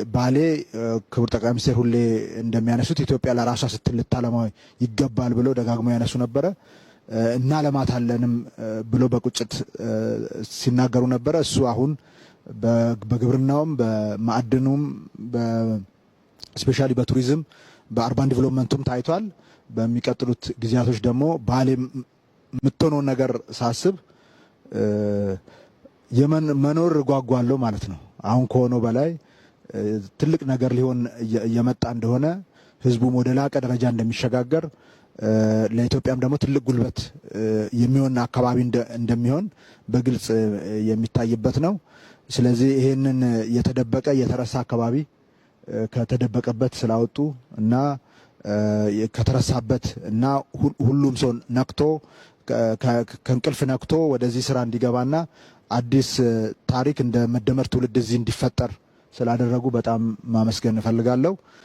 ባሌ ክቡር ጠቅላይ ሚኒስትር ሁሌ እንደሚያነሱት ኢትዮጵያ ለራሷ ስትል ልታለማ ይገባል ብሎ ደጋግሞ ያነሱ ነበረ። እናለማታለንም ብሎ በቁጭት ሲናገሩ ነበረ። እሱ አሁን በግብርናውም፣ በማዕድኑም፣ especially በቱሪዝም፣ በ urban development ኡም ታይቷል። በሚቀጥሉት ጊዜያቶች ደግሞ ባሌ የምትሆነውን ነገር ሳስብ መኖር እጓጓለሁ ማለት ነው። አሁን ከሆነው በላይ ትልቅ ነገር ሊሆን እየመጣ እንደሆነ፣ ህዝቡም ወደ ላቀ ደረጃ እንደሚሸጋገር፣ ለኢትዮጵያም ደግሞ ትልቅ ጉልበት የሚሆን አካባቢ እንደሚሆን በግልጽ የሚታይበት ነው። ስለዚህ ይሄንን የተደበቀ የተረሳ አካባቢ ከተደበቀበት ስላወጡ እና ከተረሳበት እና ሁሉም ሰው ነቅቶ፣ ከእንቅልፍ ነቅቶ ወደዚህ ስራ እንዲገባና አዲስ ታሪክ እንደ መደመር ትውልድ እዚህ እንዲፈጠር ስላደረጉ በጣም ማመስገን እፈልጋለሁ።